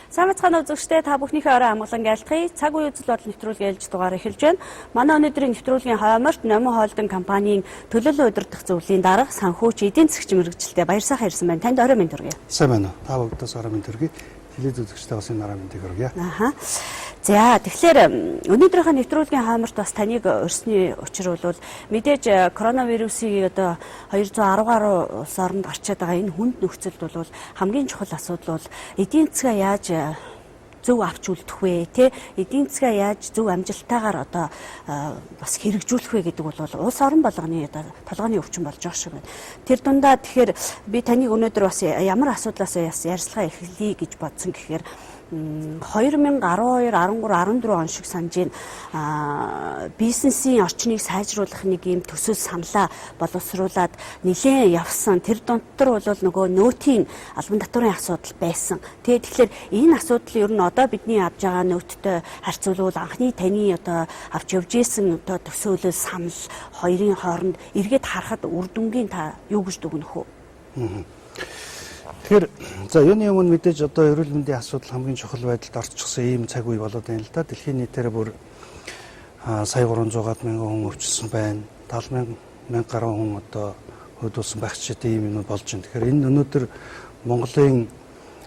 Сайн бацгаана үзэгчдээ, та бүхнийхээ орой амгалан айлтгая. Цаг үе үзэл бодол нэвтрүүлэг ээлж дугаар эхэлж байна. Манай өнөөдрийн нэвтрүүлгийн хойморт Номин Холдинг компанийн төлөөлөн удирдах зөвлөлийн дарга санхүүч эдийн засгч мэргэжилтэй Баяр сайхан ирсэн байна. Танд орой минь төргий. Сайн байна уу? Та бүгдээс орой минь төргий. Телевиз үзэгчдээ бас энэ орой мэндийг хүргье. Аха. За, тэгэхээр өнөөдрийнхөө нэвтрүүлгийн хойморт бас таныг урьсны учир бол мэдээж коронавирусыг одоо 210 гаруй улс оронд гарчаад байгаа энэ хүнд нөхцөлд бол хамгийн чухал асуудал бол эдийн засгаа яаж зөв авч үлдэх вэ, тэ, эдийн засгаа яаж зөв амжилттайгаар одоо бас хэрэгжүүлэх вэ гэдэг бол улс орон болгоны одоо толгойн өвчин болж байгаа шиг байна. Тэр дундаа тэгэхээр би таныг өнөөдөр бас ямар асуудлаас ярьцлага эхлэе гэж бодсон гэхээр 2012, 13, 14 он шиг санаж байна. Бизнесийн орчныг сайжруулах нэг юм төсөл саналаа боловсруулад нэлээд явсан. Тэр дундтар бол нөгөө нөөтийн албан татварын асуудал байсан. Тэгээд тэгэхээр энэ асуудал ер нь одоо бидний авж байгаа нөөттэй харьцуулбал анхны таны одоо авч явж исэн одоо төсөөлөл санал хоёрын хооронд эргээд харахад үр дүнгийн та юу гэж дүгнэх вэ? Тэгэхээр за, юуны өмнө мэдээж одоо эрүүл мэндийн асуудал хамгийн чухал байдалд орчихсон ийм цаг үе болоод байна л да. Дэлхийн нийтээр бүр сая 300 мянган хүн өвчлсөн байна. 70 мянга гаруй хүн одоо хойдуулсан байх ч гэдэг ийм юм болж байна. Тэгэхээр энэ өнөөдөр Монголын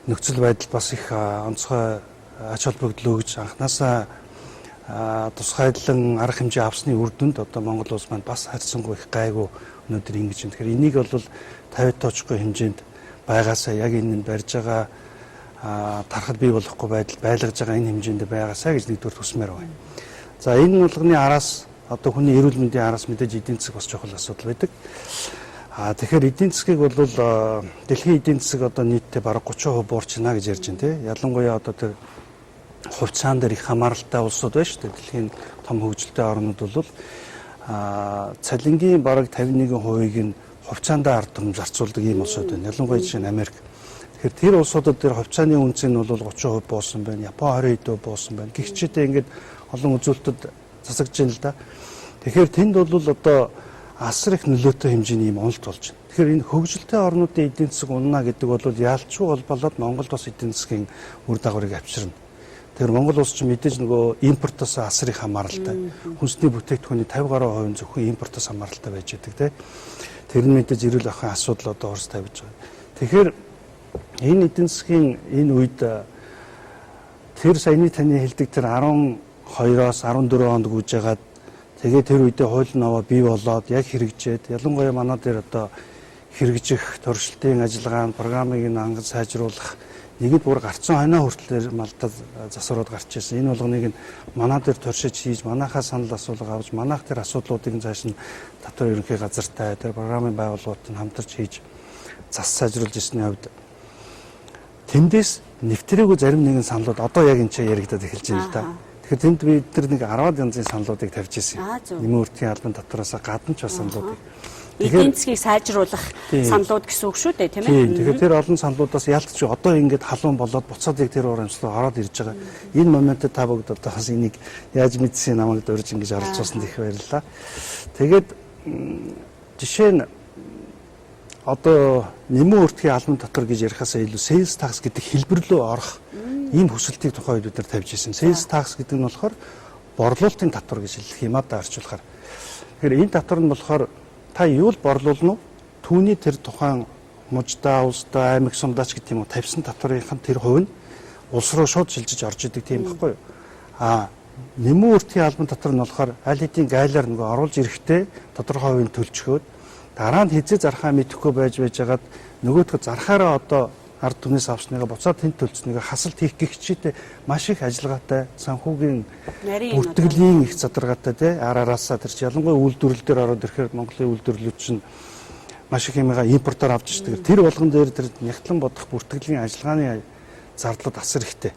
нөхцөл байдал бас их онцгой ач холбогдол өгж анханасаа тусгайлан арга хэмжээ авсны үр дүнд одоо Монгол улс маань бас харьцангуй их гайгүй өнөөдөр ингэж юм. Тэгэхээр энийг бол 50 тоочгүй хэмжээнд байгаасаа, яг энэ барьж байгаа тархал бий болохгүй байдал байлгаж байгаа энэ хэмжээнд байгаасаа гэж нэгдүгээр хүсмээр байна. За, энэ болгоны араас одоо хүний эрүүл мэндийн араас мэдээж эдийн засаг бас чухал асуудал байдаг. Тэгэхээр эдийн засгийг бол дэлхийн эдийн засаг одоо нийтдээ бараг 30% буурчна гэж ярьж байна, тий. Ялангуяа одоо тэр хувьцаан дээр их хамааралтай улсууд байна шүү дээ. Дэлхийн том хөгжилтэй орнууд бол цалингийн бараг 51%-ийг нь хувьцаандаа ард түмэн зарцуулдаг ийм улсууд байна. Ялангуяа жишээ нь Америк. Тэгэхээр тэр улсуудад тэр хувьцааны үнц нь бол 30% буусан байна. Япон 20% буусан байна. Гэх чигтээ ингээд олон үзүүлэлтүүд засагж байна л да. Тэгэхээр тэнд бол одоо асар их нөлөөтэй хэмжээний ийм уналт болж байна. Тэгэхээр энэ хөгжилтэй орнуудын эдийн засаг унана гэдэг бол яалчгүй холбоолоод Монголд бас эдийн засгийн үр дагаврыг авчирна. Тэгэхээр Монгол улс чинь мэдээж нөгөө импортоос асар их хамааралтай. Хүнсний бүтээгдэхүүний 50 гаруй хувь нь зөвхөн импортоос хамааралтай байж байдаг, тийм. Тэр нь мэдээж эрүүл ахуйн асуудал одоо орс тавьж байгаа. Тэгэхээр энэ эдийн засгийн энэ үед тэр саяны таны хэлдэг тэр 12-оос 14 онд гүйж хагаад, тэгээ тэр үедээ хууль наваа бий болоод яг хэрэгжээд, ялангуяа манай дээр одоо хэрэгжих туршилтын ажиллагаа программыг нь ангаж сайжруулах нэгд бүр гарцсан хойноо хүртэл малдад засварууд гарч ирсэн. Энэ болгоныг нь манай дээр туршиж хийж, манайхаа санал асуулга авч, манайх тэр асуудлуудыг нь цааш нь татвар ерөнхий газартай тэр программын байгууллагууд нь хамтарч хийж зас сайжруулж ирсний хувьд тэндээс нэвтрээгүй зарим нэгэн саналууд одоо яг энэ ч яригадад эхэлж байна л да. Тэгэхээр тэнд бид нар нэг 10-аад янзын саналуудыг тавьж ирсэн. Нэмэн үртгийн албан татвараас гадна ч бас саналуудыг. Эдийн засгийг сайжруулах саналууд гэсэн үг шүү дээ, тийм ээ. Тэгэхээр тэр олон саналуудаас ялтч одоо ингээд халуун болоод буцаад яг тэр урамшлуу ороод ирж байгаа. Энэ моментод та бүгд одоо бас энийг яаж мэдсэн намайг дурж ингэж оролцуулсанд их баярлалаа. Тэгээд жишээ нь одоо нэмэн үртгийн албан татвар гэж ярихаасаа илүү sales tax гэдэг хэлбэр рүү орох ийм хүсэлтийг тухайн үед бид нар тавьж ирсэн. Sales tax гэдэг нь болохоор борлуулалтын татвар гэж хэлэх юм а да, орчуулахаар. Тэгэхээр энэ татвар нь болохоор та юу л борлуулна уу? Түүний тэр тухайн муждаа, улсдаа, аймаг сумдаач гэдэг юм уу, тавьсан татварын тэр хувь нь улс руу шууд шилжиж орж идэг, тийм баггүй юу? Нэмэн үртгийн албан татвар нь болохоор аль хэдийн гайлаар нөгөө оруулж ирэхдээ тодорхой хувийг төлчхөөд, дараа нь хэзээ зархаа мэдэхгүй байж байжгаад нөгөөдхөө зархаараа одоо ард түмнээс авсныгаа буцаад тэнд төлцснийг хасалт хийх гэх чигтээ маш их ажиллагаатай, санхүүгийн бүртгэлийн их задаргаатай, тий, ар араасаа тэр чи ялангуяа үйлдвэрлэл дээр ороод ирэхээр Монголын үйлдвэрлэлүүд чинь маш их юмгаа импортоор авч ирдэг. Тэр болгон дээр тэр нягтлан бодох бүртгэлийн ажиллагааны зардлууд асар ихтэй.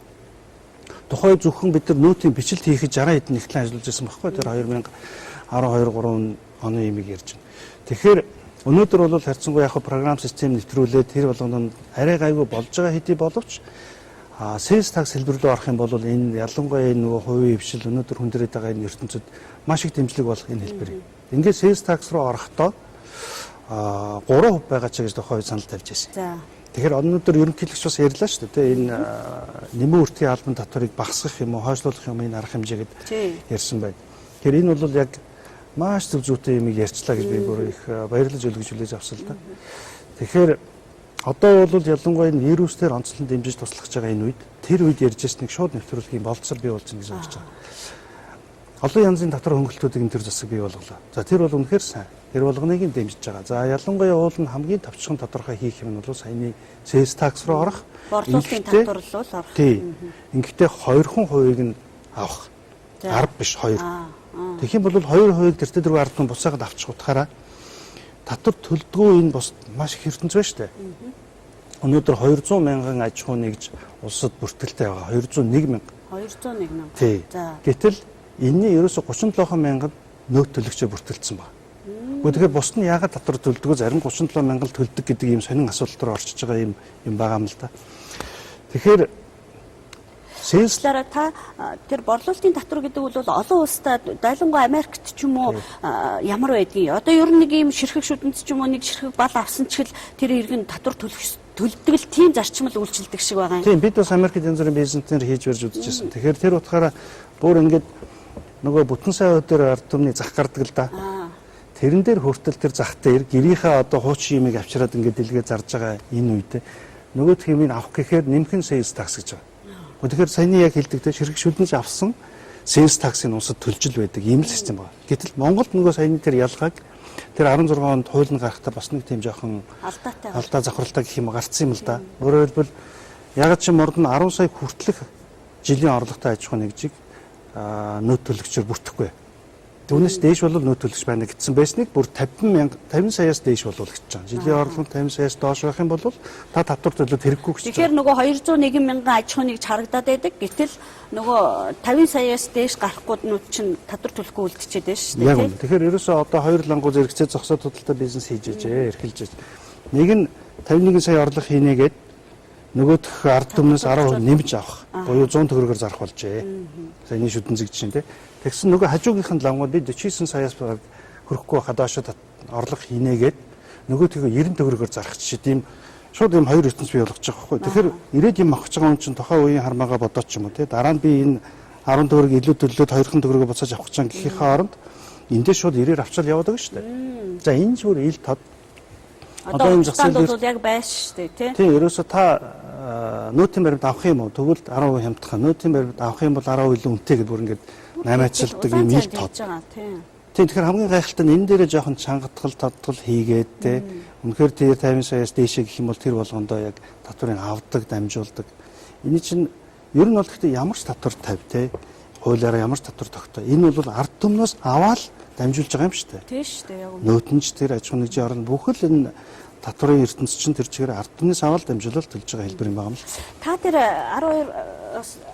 Тухайн зөвхөн бид нар нөөтийн бичлэлт хийхэд 60 хэдэн нягтлан ажиллаж байсан байхгүй, тэр 2012 3 оны имийг ярьж байна. Тэгэхээр өнөөдөр бол харьцангуй яг програм систем нэвтрүүлээд тэр болгонд арай гайгүй болж байгаа хэдий боловч sales tax хэлбэр рүү орох юм бол энэ ялангуяа энэ нөгөө хувийн хэвшил өнөөдөр хүндрээд байгаа энэ ертөнцид маш их дэмжлэг болох энэ хэлбэр. Ингээд sales tax руу орохдоо 3% байгаа ч гэж тухайн үед санал тавьж байсан. Тэгэхээр өнөөдөр ерөнхийлөгч бас ярьлаа шүү дээ. Энэ нэмэн үртгийн албан татварыг багасгах юм уу, хойшлуулах юм энэ арга хэмжээ гэд ярьсан байна. Тэгэхээр энэ бол яг маш зөв зүйтэй юм ярьчлаа гэж би бүр их баярлаж өлгөж хүлээж авсан л да. Тэгэхээр одоо бол ялангуяа энэ вирусээр онцлон дэмжиж туслах гэж байгаа энэ үед тэр үед ярьж ирснийг шууд нэвтрүүлгийн болцол бий болж байна гэж бодож байгаа. Олон янзын татвар хөнгөлтүүдийг энэ төр засаг бий болголоо. За тэр бол үнэхээр сайн. Тэр болгоныг нь дэмжиж байгаа. За ялангуяа уул нь хамгийн товчхон тодорхой хийх юм нь бол саяны sales tax руу орох. Борлуулалтын татвар руу орох. Тий. Ингэхдээ 2% нь авах. 10 биш 2. Тэгэх юм бол 2% тэртээ дөрөв ард нь буцаагаад авчих утгаараа татвар төлдгөө энэ бус маш их ертөнц байна шүү дээ. Өнөөдөр 200 мянган аж ахуй нэгж улсад бүртгэлтэй байгаа. 201 мянга. 201 мянга. За. Гэтэл энэний ерөөсө 37 мянган нөөт төлөгчөө бүртгэлдсэн байна. Гэхдээ тэгэхээр бусд нь яагаад татвар төлдөгөө зарим 37 мянган төлдөг гэдэг ийм сонин асуудал руу орчиж байгаа юм байгаа юм л да. Тэгэхээр Сэлслээрээ та тэр борлуулалтын татвар гэдэг бол олон улстай дайлангуй Америкт ч юм уу ямар байдгийг. Одоо ер нь нэг ийм ширхэг шүдэнц ч юм уу нэг ширхэг бал авсан ч хэл тэр иргэн татвар төлдөг л тийм зарчмал үйлчилдэг шиг байгаа юм. Тийм, бид бас Америкт янз бүрийн бизнеснэр хийж барьж үзчихсэн. Тэгэхээр тэр утгаараа бүр ингээд нөгөө бүтэн сайн өдөр ард түмний зах гардаг л да. Тэрэн дээр хүртэл тэр зах дээр гэрийнхээ одоо хуучин юмыг авчираад ингээд дэлгээ зарж байгаа энэ үед нөгөөх юмыг авах гэхээр нэмхэн sales tax гэж байгаа. Тэгэхээр саяны яг хэлдэг те ширхэг шүлдэнж авсан sales tax-ыг улсад төлж л байдаг ийм л систем байна. Гэтэл Монголд нөгөө саяны тэр ялгааг тэр 16 онд хууль нь гарахдаа бас нэг тийм жоохон алдаатай алдаа завхралтай гэх юм гарцсан юм л да. Өөрөөр хэлбэл яг чи морд нь 10 сая хүртэлх жилийн орлоготой аж ахуй нэгжийг нөөт төлөгчөөр бүртгэхгүй. Түүнээс дээш бол нөөт төлөгч байна гэсэн байсныг бүр 50 саяас дээш болвол гэж байгаа. Жилийн орлого нь 50 саяас доош байх юм бол та татвар төлөөд хэрэггүй гэж. Тэгэхээр нөгөө 201 мянган аж ахуй нэгж харагдаад байдаг. Гэтэл нөгөө 50 саяас дээш гарахгүйднүүд чинь татвар төлөхгүй үлдчихэд байна шүү дээ. Яг үнэ. Тэгэхээр ерөөсөө одоо хоёр лангуу зэрэгцээ зогсоод худалдаа бизнес хийж ээжээ, эрхэлж ээж. Нэг нь 51 сая орлого хийнэ гээд нөгөөх ард түмнээс 10% нэмж авах. Буюу 100 төгрөгөөр зарах болжээ. Саяны шүдэн зэг жишээ нь тий. Тэгсэн нөгөө хажуугийнх нь лангууд би 49 саяас хүрэхгүй байхад доошо орлого хийнэ гээд нөгөөдхөө 90 төгрөгөөр зарах жишээ тийм шууд юм хоёр ертөнц бий болгож байгаа байхгүй. Тэгэхээр ирээд юм авах гэж байгаа хүн чинь тухайн үеийн хармаагаа бодоод ч юм уу тий. Дараа нь би энэ 10 төгрөг илүү төлөөд 2 төгрөгөө буцааж авах гэж байгаа гэхийнхээ оронд эндээ шууд ирээр авчаал яваад байгаа шүү дээ. За энэ зүгээр ил тод. Одоо энэ зах зээл бол яг байш шүү дээ тий. Тийм, ерөөсө та нөөтийн баримт авах юм уу? Тэгвэл 10% хямдхан. Нөөтийн баримт авах юм бол 10% илүү үнэтэй гэдээ бүр ингээд намайчилдаг юм ил тод. Тийм, тэгэхээр хамгийн гайхалтай нь энэ дээрээ жоохон чангатгал тодтол хийгээд те. Үнэхээр тэр 50 саяас дээшээ гэх юм бол тэр болгондоо яг татварыг авдаг, дамжуулдаг. Энэ чинь ер нь бол гэхдээ ямар ч татвар тавь те. Хуулиараа ямар ч татвар тогтоо. Энэ бол ард түмнээс аваад дамжуулж байгаа юм шүү дээ. Тийм шүү дээ. Яг үнэ. Нөөтөнч тэр аж ахуйн нэгжийн орон бүхэл энэ татварын ертөнц чинь тэр чигээр ард түмнээс аваад дамжуулаад төлж байгаа хэлбэр юм байна л. Та тэр 12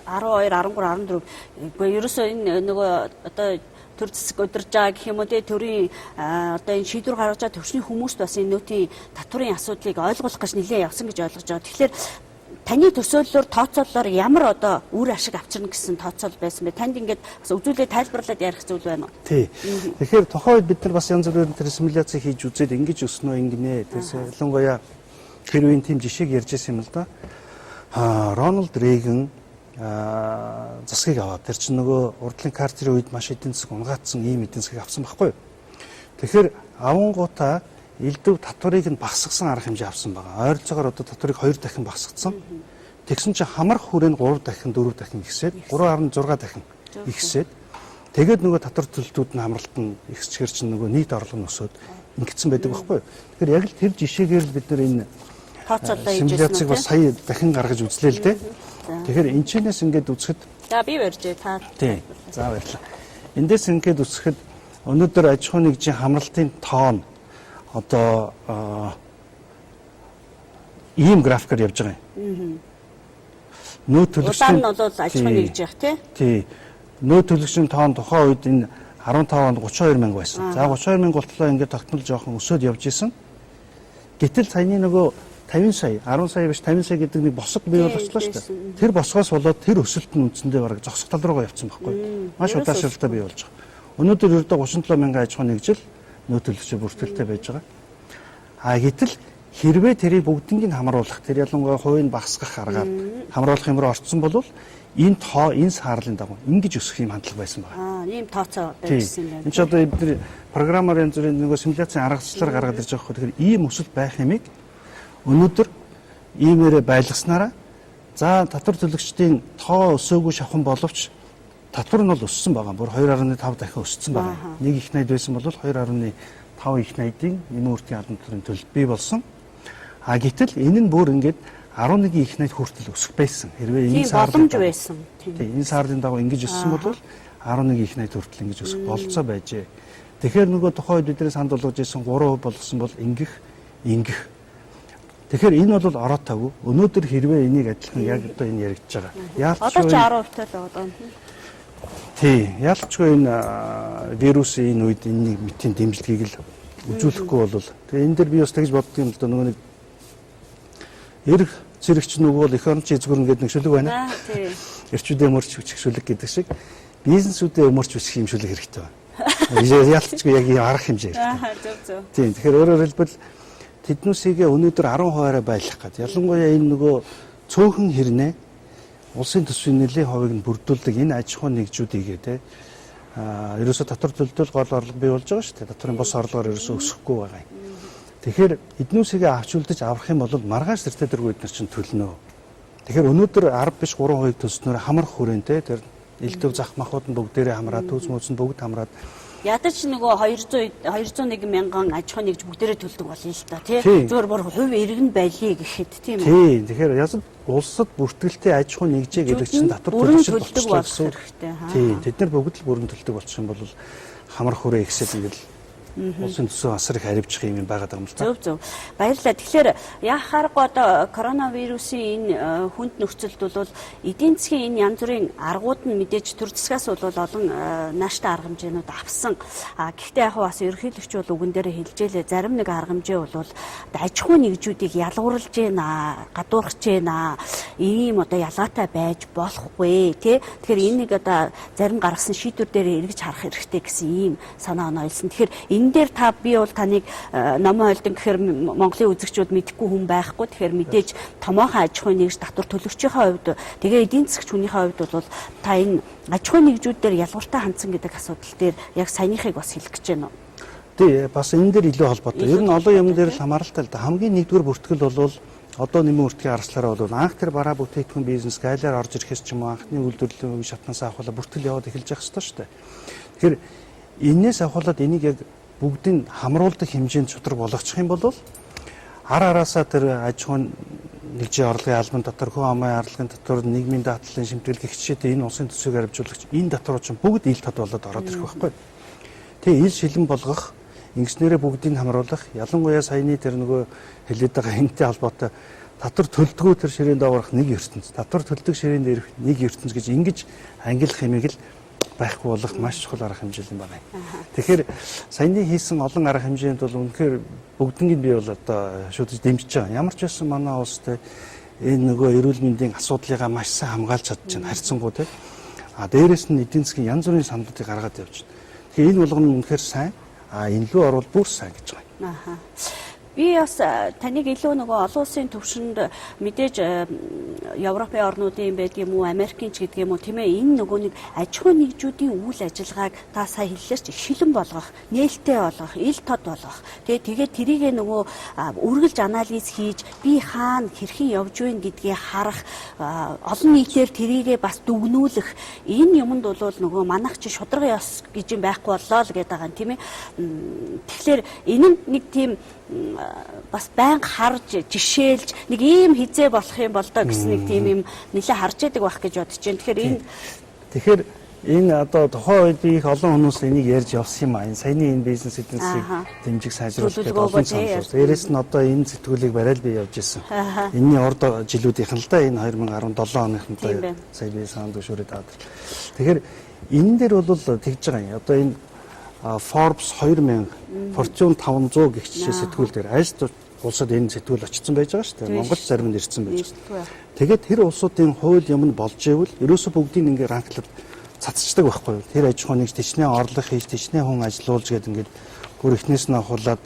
12 13 14 үгүй ерөөсөө энэ нөгөө одоо төр зэсэг удирж байгаа гэх юм уу те төрийн одоо энэ шийдвэр гаргаж байгаа төвшний хүмүүст бас энэ нөөтийн татварын асуудлыг ойлгуулах гэж нэлээд явсан гэж ойлгож байгаа. Тэгэхээр таны төсөөллөөр тооцооллоор ямар одоо үр ашиг авчирна гэсэн тооцоол байсан бэ? Танд ингээд бас үзүүлээ тайлбарлаад ярих зүйл байна уу? Тий. Тэгэхээр тухайн үед бид нар бас янз бүрийн тэр симуляци хийж үзээд ингэж өснөө ингэнэ. Тэгээс ялангуяа тэр үеийн тийм жишээг ярьж байсан юм л да. Рональд Рейган засгийг аваад тэр чинь нөгөө урдлын Картерийн үед маш эдийн засаг унгаацсан ийм эдийн засгийг авсан байхгүй юу? Тэгэхээр авангуудаа элдв татварыг нь багасгасан арга хэмжээ авсан байгаа. Ойролцоогоор одоо татварыг 2 дахин багасгацсан. Тэгсэн чинь хамрах хүрээ нь 3 дахин 4 дахин ихсээд 3.6 дахин ихсээд тэгээд нөгөө татвар төлөлтүүд нь хамралт нь ихсчихэр чинь нөгөө нийт орлого нь өсөөд ингэсэн байдаг байхгүй юу? Тэгэхээр яг л тэр жишээгээр л бид нар энэ тооцоолоо хийж байсан симуляцийг бас сая дахин гаргаж үзлээ л дээ. Тэгэхээр энэ чэнэс ингээд үзэхэд за би барьжээ та. Тий. За баярлалаа. Эндээс ингээд үзэхэд өнөөдөр аж ахуйн нэгжийн хамралтын тоон одоо ийм графикаар явж байгаа юм. Нөөт төлөгчдийн улаан нь бол аж ахуйн нэгж явах тий. Тий. Нөөт төлөгчдийн тоон тухайн үед энэ 15 онд 32 мянга байсан. За 32 мянга болтлоо ингээд тогтмол жоохон өсөөд явж исэн. Гэтэл саяны нөгөө 50 сая, 10 сая биш 50 сая гэдэг нэг босго бий болчихлоо шүү дээ. Тэр босгоос болоод тэр өсөлт нь үндсэндээ бараг зогсох тал руугаа явцсан байхгүй. Маш удаашралтай бий болж байгаа. Өнөөдөр ердөө 37 мянган аж ахуйн нэгжил нөөт төлөгчөөр бүртгэлтэй байж байгаа. А гэтэл Хэрвээ тэрийг бүгднийг хамруулах, тэр ялангуяа хувийг багасгах аргаар хамруулах юм руу орцсон бол энэ тоо энэ саарлын дагуу ингэж өсөх юм хандлага байсан байна. Аа, ийм тооцоо байсан юм байна. Энд ч одоо бид нар програмаар янз бүрийн нөгөө симуляцийн аргачлалаар гаргаад ирж байгаа хөөх. Тэгэхээр ийм өсөлт байх юмыг өнөөдөр иймээрээ байлгаснараа за татвар төлөгчдийн тоо өсөөгүй шавхан боловч татвар нь бол өссөн байгаа. Бүр 2.5 дахин өссөн байгаа. Нэг их 80 байсан бол 2.5 их 80-ийн нэмэн үртийн албан татврын төлөлт бий болсон. А гэтэл энэ нь бүр ингээд 11 их 80 хүртэл өсөх байсан. Хэрвээ энэ сарлын боломж байсан. Тийм, энэ сарлын дагуу ингэж өссөн бол 11 их 80 хүртэл ингэж өсөх болцоо байжээ. Тэгэхээр нөгөө тухайн үед бидний санд болгож исэн 3% болгосон бол ингэх ингэх. Тэгэхээр энэ бол ороотойгүй. Өнөөдөр хэрвээ энийг адилхан яг одоо энэ яригдж байгаа. Яалт одоо ч 10% тал байгаа. Тий, ялчгүй энэ вирусын энэ үед энэний мэтийн дэмжлэгийг л үзүүлэхгүй бол тэгээ энэ дэр би бас тэгж боддог юм л да, нөгөө нэг эрг зэрэгч нөгөө бол эх орон чи эзгүрэн гэдэг нэг шүлэг байна. Тий. Эрчүүдээ өмөрч бичих шүлэг гэдэг шиг бизнесүүдээ өмөрч бичих юм шүлэг хэрэгтэй байна. Ялцчгүй яг ийм арга хэмжээ хэрэгтэй. Зөв зөв. Тийм, тэгэхээр өөрөөр хэлбэл тэднүүсийгээ өнөөдөр 10%-аараа байлгах гээд ялангуяа энэ нөгөө цөөхөн хэрнээ улсын төсвийн нэлийн хувийг нь бүрдүүлдэг энэ аж ахуйн нэгжүүдийгээ те ерөөсө татвар төлдөл гол орлого бий болж байгаа шүү дээ. Татварын бос орлогоор ерөөсө өсөхгүй байгаа юм. Тэгэхээр эднүүсийгээ авч үлдэж аврах юм бол маргааш тэртээ тэргүй эднэр чинь төлнө. Тэгэхээр өнөөдөр 10 биш 3% төлснөөр хамар хүрэнтэй тэр элдв зах махууд нь бүгдээрээ хамраад, түүз мүүц нь бүгд хамраад ядаж нөгөө 200 201 мянган аж ахуйн нэгж бүгдээрээ төлдөг болно л да тий. Зүгээр бүр хувь иргэн байлыг гэхэд тийм үү? Тий. Тэгэхээр язад улсад бүртгэлтэй аж ахуйн нэгжээ гэдэг чинь татвар төлөгч болох хэрэгтэй. Тий. Тэд нар бүгд л бүрэн төлдөг болчих юм бол хамар хүрээ ихсэл ингээл улсын төсөө асар их харивчих юм байгаад байгаа юм л та. Зөв зөв. Баярлалаа. Тэгэхээр яах аргагүй одоо коронавирусын энэ хүнд нөхцөлд бол эдийн засгийн энэ янз бүрийн аргууд нь мэдээж төр засгаас бол олон нааштай арга хэмжээнүүд авсан. А гэхдээ яг бас ерөнхийлөгч бол үгэн дээр хэлжээлээ. Зарим нэг арга хэмжээ бол аж ахуйн нэгжүүдийг ялгуурлаж гэнэ, гадуурхаж гэнэ. Ийм одоо ялгаатай байж болохгүй тий. Тэгэхээр энэ нэг одоо зарим гаргасан шийдвэр дээр эргэж харах хэрэгтэй гэсэн ийм санаа онойлсон. Тэгэхээр энэ дээр та би бол таныг номон ойлдон гэхээр Монголын үзэгчүүд мэдэхгүй хүн байхгүй. Тэгэхээр мэдээж томоохон аж ахуйн нэгж татвар төлөгчийнхээ хувьд тэгээ эдийн засгч хүнийхээ хувьд бол та энэ аж ахуйн нэгжүүд дээр ялгууртай хандсан гэдэг асуудал дээр яг саяныхыг бас хэлэх гэж байна уу? Тий, бас энэ дээр илүү холбоотой. Ер нь олон юм дээр л хамааралтай л да. Хамгийн нэгдүгээр бүртгэл бол одоо нэмэн үртгийн арслаараа бол анх тэр бараа бүтээгдэхүүн бизнес гайлаар орж ирэхээс ч юм уу анхны үйлдвэрлэлийн үе шатнаас авахлаа бүртгэл яваад эхэлж явах ёстой шүү дээ. Тэгэхээр энээс авахлаад энийг яг бүгдийг хамруулдаг хэмжээнд шударга болгочих юм бол ар араасаа тэр аж ахуйн нэгжийн орлогын албан дотор, хүн амын арлогын дотор, нийгмийн даатгалын шимтгэл гэх жишээтэй энэ улсын төсвийг харивжуулагч энэ татвар чинь бүгд ил тод болоод ороод ирэх байхгүй. Тэгээ ил шилэн болгох, ингэснээрээ бүгдийг хамруулах, ялангуяа саяны тэр нөгөө хэлээд байгаа энэтэй холбоотой татвар төлдгөө тэр ширээнд орох нэг ертөнц, татвар төлдөг ширээнд ирэх нэг ертөнц гэж ингэж ангилах хэмээг л байхгүй болох маш чухал арга хэмжээ юм байна. Тэгэхээр саяны хийсэн олон арга хэмжээнд бол үнэхээр бүгднийг би бол одоо шүтэж дэмжиж байгаа. Ямар ч байсан манай улс те энэ нөгөө эрүүл мэндийн асуудлыгаа маш сайн хамгаалж чадж байна харьцангуй те. А дээрэс нь эдийн засгийн янз бүрийн саналуудыг гаргаад явж байна. Тэгэхээр энэ болгоно нь үнэхээр сайн. А энэ лүү орвол бүр сайн гэж байгаа. Аха. Би бас таныг илүү нөгөө олон улсын төвшөнд мэдээж Европын орнуудын юм байдаг юм уу, Америкийн ч гэдэг юм уу, тийм ээ, энэ нөгөө нэг аж ахуйн нэгжүүдийн үйл ажиллагааг та сая хэллээ чи шилэн болгох, нээлттэй болгох, ил тод болгох. Тэгээд тэрийгэ нөгөө үргэлж анализ хийж би хаана хэрхэн явж байна гэдгийг харах, олон нийтээр тэрийгэ бас дүгнүүлэх энэ юмд бол нөгөө манайх чи шударга ёс гэж юм байхгүй боллоо л гэдэг байгаа юм, тийм ээ. Тэгэхээр энэ нь нэг тийм бас байнга харж жишээлж нэг ийм хизээ болох юм бол доо гэсэн нэг тийм юм нэлээ харж яадаг байх гэж бодож байна. Тэгэхээр энэ одоо тухайн үед их олон хүмүүс энийг ярьж явсан юм а. Энэ саяны энэ бизнес эдийн засгийг дэмжих сайжруулах гэдэг олон санал. Дээрээс нь одоо энэ сэтгүүлийг барайл би явж исэн. Энэний урд жилүүдийнх нь л да энэ 2017 оныхын даа сая би санал төвшөөрөөд аваад. Тэгэхээр энэ дээр бол тэгж байгаа юм. Одоо энэ Forbes 2000, Fortune 500 гэх жишээ сэтгүүл дээр аль улсад энэ сэтгүүл очсон байж байгаа шүү дээ. Монгол зарим нь ирсэн байж байгаа. Тэгээд тэр улсуудын хууль юм нь болж ивэл ерөөсө бүгдийг ингээ ранглаад цацчдаг байхгүй юу? Тэр аж ахуйн нэгж тэчнээ орлого хийж, тэчнээ хүн ажилуулж гэдэг ингээд бүр эхнээс нь ахуулаад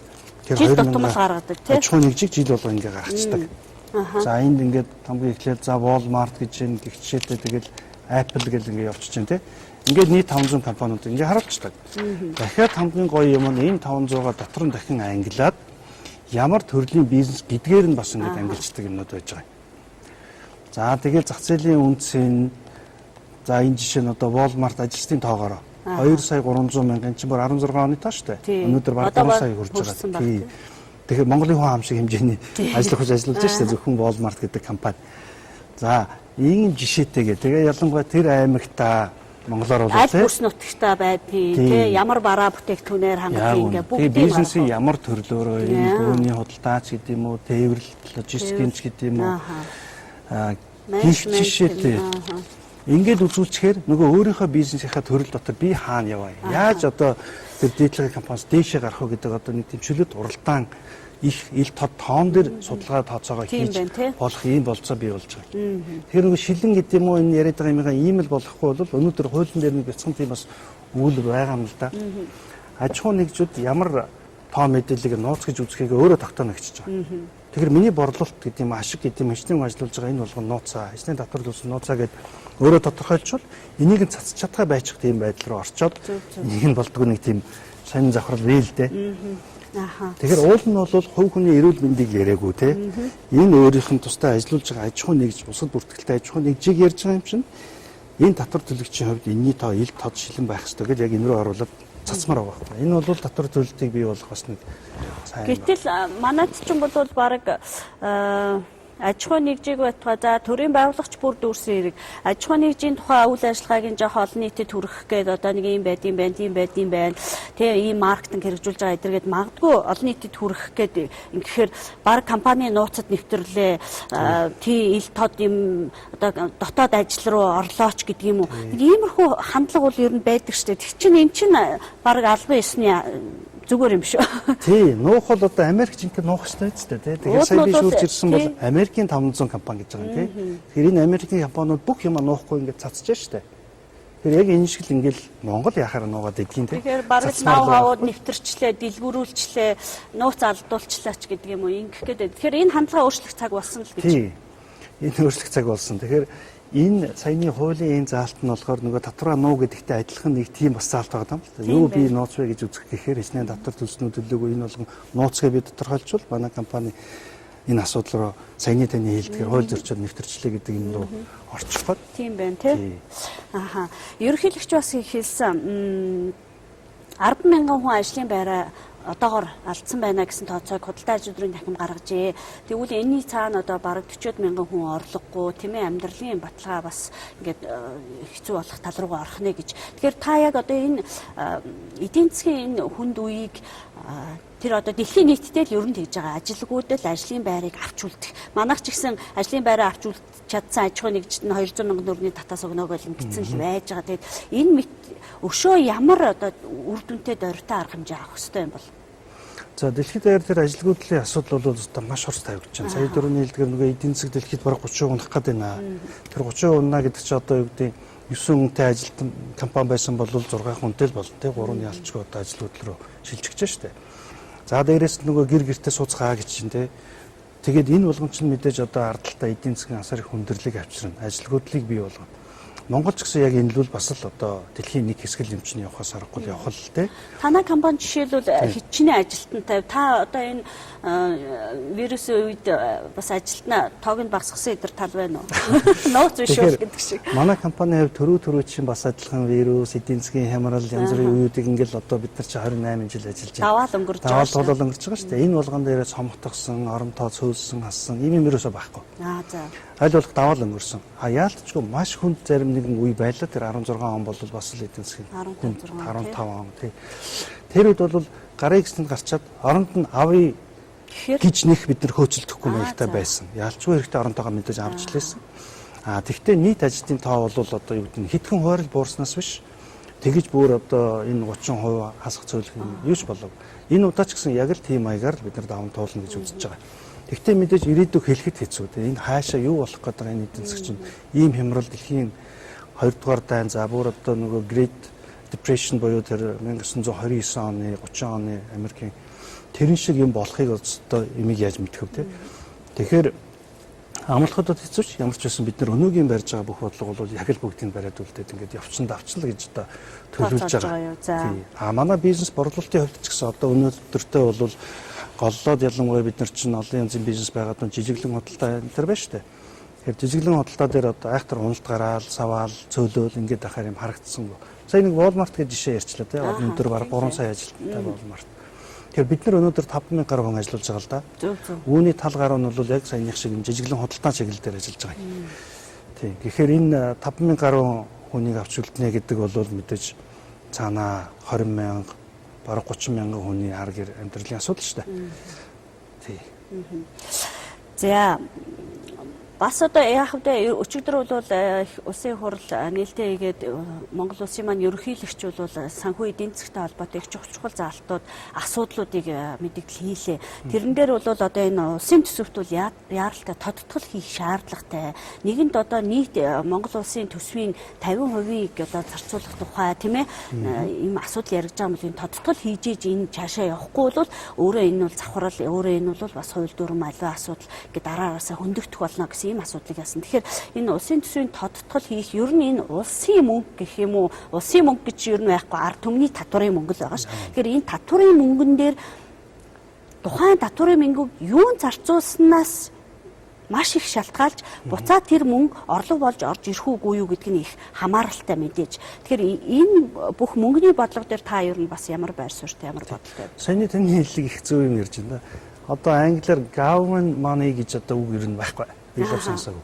Тэр жил тутам л гаргадаг тий. Аж ахуйн нэгжийг жил болго ингээ гаргацдаг. За энд ингээд хамгийн эхлээд за Walmart гэж юм гих жишээтэй тэгэл Apple гэл ингээ явчихж байна тий. Ингээд нийт 500 компаниуд ингээ харуулцдаг. Дахиад хамгийн гоё юм нь энэ 500-аа дотор нь дахин ангилаад ямар төрлийн бизнес гэдгээр нь бас ингээд ангилждаг юмнууд байж байгаа юм. За тэгэл зах зээлийн үнцэн за энэ жишээ нь одоо Walmart ажилчдын тоогоороо 2 сая 300 мянган чинь бүр 16 оны тоо шүү дээ. Өнөөдөр бараг 3 сая хүрж байгаа. Тий. Тэгэхээр Монголын хүн ам шиг хэмжээний ажил хүч ажиллаж шүү дээ. Зөвхөн Walmart гэдэг компани. За ийм жишээтэйгээ тэгээ ялангуяа тэр аймагта монголоор бол аль бүс нутагта байдгийг тий ямар бараа бүтээгдэхүүнээр хангалтыг ингээ бүгдийг бизнесийн ямар төрлөөрөө энэ бөөний худалдаач гэдэг юм уу, тээвэрлэлт, логистикийн ч гэдэг юм уу гих жишээтэй. Ингээд үзүүлчихээр нөгөө өөрийнхөө бизнесийнхаа төрөл дотор би хаана яваа. Яаж одоо тэр дээдлэгийн компаниас дээшээ гарах уу гэдэг одоо нэг тийм чөлөөт уралдаан их ил тод тоон дээр судалгаа тооцоогоо хийж болох ийм болцоо бий болж байгаа. Тэгэхээр нөгөө шилэн гэдэг юм уу энэ яриад байгаа юмгаа ийм л болохгүй бол өнөөдөр хуулийн дээр нэг бяцхан тийм бас үйл байгаа юм л да. Аж ахуйн нэгжүүд ямар тоо мэдээллийг нууц гэж үзэхийг өөрөө тогтооно гэж байгаа. Тэгэхээр миний борлуулалт гэдэг юм ашиг гэдэг юм хичнээн ажиллуулж байгаа энэ болгон нууцаа, хичнээн татвар төлсөн нууцаа гэд өөрөө тодорхойлчвал энийг нь цацж чадхаа байчих тийм байдал руу орчоод энийг нь болдгоо нэг тийм сонин завхрал бий л дээ. Тэгэхээр уул нь бол хувь хүний эрүүл мэндийг яриаггүй те. Энэ өөрийнх нь тусдаа ажиллуулж байгаа аж ахуйн нэгж, бусад бүртгэлтэй аж ахуйн нэгжийг ярьж байгаа юм чинь энэ татвар төлөгчийн хувьд энэний тоо ил тод шилэн байх ёстой гэж яг энэ рүү оруулаад цацмаар байгаа байхгүй. Энэ бол татвар төлөлтийг бий болгох бас нэг сайн. Гэтэл манайд ч юм бол бараг аж ахуйн нэгжийг байтугай за төрийн байгуулагч бүр дүүрсэн хэрэг аж ахуйн нэгжийн тухай үйл ажиллагааг нь жоох олон нийтэд хүргэх гээд одоо нэг юм байд юм байна, тийм байд юм байна. Тэ ийм маркетинг хэрэгжүүлж байгаа эдэргээд магадгүй олон нийтэд хүргэх гээд ингэхээр баг компани нууцад нэвтрлээ. Тий ил тод юм одоо дотоод ажил руу орлооч гэдэг юм уу. Нэг иймэрхүү хандлага бол ер нь байдаг штэ. Тэг чинь эн чинь баг албан ёсны зүгээр юм шүү. Тий, нуух бол одоо Америк жинхэнэ нуух хэрэгтэй биз дээ, тий. Тэгэхээр сая би шүүрч ирсэн бол Америкийн 500 компани гэж байгаа юм, тий. Тэгэхээр энэ Америкийн компаниуд бүх юм нуухгүй ингээд цацж штэ. Тэгэхээр яг энэ шиг л ингээл Монгол яхаар нуугаад идгийн тий. Тэгэхээр бараг нав хавууд нэвтэрчлээ, дэлгүүрүүлчлээ, нууц алдуулчлаа ч гэдэг юм уу ингэх гээд. Тэгэхээр энэ хандлага өөрчлөх цаг болсон л гэж. Тий. Энэ өөрчлөх цаг болсон. Тэгэхээр энэ саяны хуулийн энэ заалт нь болохоор нөгөө татвараа нуу гэдэгтэй адилхан нэг тийм бас заалт байгаа юм л да. Юу би нууц вэ гэж үзэх гэхээр хичнээн татвар төлсөн үү төлөөгүй энэ болгон нууцгээ би тодорхойлчвал манай компани энэ асуудал руу саяны таны хэлдгээр хууль зөрчил нэвтэрчлээ гэдэг юм руу орчих гээд. Тийм байна тий. Аха. Ерөнхийлөгч бас хэлсэн 10 мянган хүн ажлын байраа одоогор алдсан байна гэсэн тооцоог худалдаа аж үйлдвэрийн танхим гаргажээ. Тэгвэл энэний цаана одоо бараг 40 мянган хүн орлогогүй тийм ээ амьдралын баталгаа бас ингээд хэцүү болох тал руугаа орох нэ гэж. Тэгэхээр та яг одоо энэ эдийн засгийн энэ хүнд үеийг тэр одоо дэлхийн нийтдээ л ер нь тэгж байгаа. Ажилгүйдэл ажлын байрыг авч үлдэх. Манайх ч гэсэн ажлын байраа авч үлдэх чадсан аж ахуйн нэгжид нь 200 мянган төгрөгийн татаас өгнө гэж ингэсэн л байж байгаа. Тэгээд энэ мэт өшөө ямар одоо үр дүнтэй дорвтой арга хэмжээ авах ёстой юм бол? За дэлхийд даяар тэр ажилгүйдлийн асуудал бол одоо маш хурц тавигдж байна. Сая дөрөвний хэлдгээр нөгөө эдийн засаг дэлхийд бараг 30% унах гээд байна. Тэр 30% унана гэдэг чинь одоо юу гэдэг 9 хүнтэй ажилтан компани байсан бол 6 хүнтэй л болно тий 3-ны ялчгүй одоо ажилгүйдэл рүү шилжиж штэ. За дээрээс нь нөгөө гэр гертэ сууцгаа гэж чинь тий. Тэгээд энэ болгон чинь мэдээж одоо ардталтай эдийн засгийн асар их хүндрэлийг авчирна. Ажилгүйдлийг бий болгоно. Монгол ч гэсэн яг энэ л бас л одоо дэлхийн нэг хэсэг л юм чинь явахаас аргагүй явах л тий. Танай компани жишээлбэл хичнээн ажилтнтай та одоо энэ вирусын үед бас ажилтнаа тоог нь багасгасан эдэр тал байна уу? Нууц биш үү гэдэг шиг. Манай компанийн хувьд төрөө чинь бас адилхан вирус, эдийн засгийн хямрал, янз бүрийн үеүүдийг ингээл одоо бид нар чи 28 жил ажиллаж байна. Даваал өнгөрч байгаа. Даваал өнгөрч байгаа шүү дээ. Энэ болгон дээрээ цомготгсон, оромтоо цөөлсөн, хассан ийм юм ерөөсөө байхгүй. Аа за. Аль болох даваал өнгөрсөн. А яалтчгүй маш хүнд зарим нэгэн үе байлаа. Тэр 16 он бол бас л эдийн засгийн 15 он тий. Тэр үед бол гарын гэсэнд гарчаад оронд нь авъя гэж нэх бид нар хөөцөлдөхгүй маягтай байсан. Ялчгүй хэрэгтэй оронтойгоо мэдээж авч лээсэн. А тэгвэл нийт ажилтны тоо бол одоо юу гэдэг нь хэдхэн хувиар л буурснаас биш тэгэж бүр одоо энэ 30% хасах цөөлөх юм юу ч болов. Энэ удаа ч гэсэн яг л тийм маягаар л бид нар даван туулна гэж үзэж байгаа. Тэгвэл мэдээж ирээдүйг хэлэхэд хэцүү. Энэ хаашаа юу болох гээд байгаа энэ эдийн засаг чинь ийм хямрал дэлхийн 2 дугаар дайн за бүр одоо нөгөө Great Depression буюу тэр 1929 оны 30 оны Америкийн Тэрэн шиг юм болохыг одоо юмыг яаж мэдэх вэ те. Тэгэхээр амлахад хэцүү ч ямар ч байсан бид нар өнөөгийн барьж байгаа бүх бодлого бол яг л бүгдийг бариад үлдээд ингээд явцсан давчлаа гэж одоо төлөвлөж байгаа. А манай бизнес борлуулалтын хувьд ч гэсэн одоо өнөөдөртөө бол голлоод ялангуяа бид нар чинь олон янзын бизнес байгаад нь жижиглэн худалдаа энэ төр байна шүү дээ. Тэгэхээр жижиглэн худалдаа дээр одоо айхтар уналт гараал, саваал, цөөлөөл ингээд ахаар юм харагдсан. Сая нэг Walmart гэж жишээ ярьчлаа тий. Өнөөдөр бараг 3 сая ажилтнтай Walmart. Тэгэхээр бид нар өнөөдөр 5000 гаруй хүн ажиллаж байгаа л да. Зөв зөв. Үүний тал гаруй нь бол яг саяных шиг жижиглэн худалдаан чиглэл дээр ажиллаж байгаа юм. Тийм. Тэгэхээр энэ 5000 гаруй хүнийг авч үлднэ гэдэг бол мэдээж цаанаа 20 мянга, бараг 30 мянган хүний ар гэр амьдралын асуудал шүү дээ. Тийм. За бас одоо яах вэ? Өчигдөр бол улсын хурал нээлттэй хийгээд Монгол улсын маань ерөнхийлөгч бол санхүү эдийн засгтай холбоотой их чухал заалтууд, асуудлуудыг мэдэгдэл хийлээ. Тэрэн дээр бол одоо энэ улсын төсөвт бол яаралтай тодтгол хийх шаардлагатай. Нэгэнт одоо нийт Монгол улсын төсвийн 50%-ийг одоо зарцуулах тухай тийм ийм асуудал яригдж байгаа юм бол энэ тодтгол хийж иж энэ цаашаа явахгүй бол өөрөө энэ бол завхрал, өөрөө энэ бол бас хууль дүрм аливаа асуудал гэ дараараасаа хөндөгдөх болно гэсэн ийм асуудлыг яасан. Тэгэхээр энэ улсын төсвийн тодтгол хийх ер нь энэ улсын мөнгө гэх юм уу? Улсын мөнгө гэж ер нь байхгүй, ард түмний татварын мөнгө л байгаа ш. Тэгэхээр энэ татварын мөнгөн дээр тухайн татварын мөнгөг юун зарцуулснаас маш их шалтгаалж буцаа тэр мөнгө орлого болж орж ирэх үгүй юу гэдг нь их хамааралтай мэдээж. Тэгэхээр энэ бүх мөнгөний бодлого дээр та ер нь бас ямар байр суурьтай, ямар бодолтой вэ? Саяны таны хэллэг их зөв юм ярьж байна. Одоо англиар government money гэж одоо үг ер нь байхгүй. Би л сонсоогүй.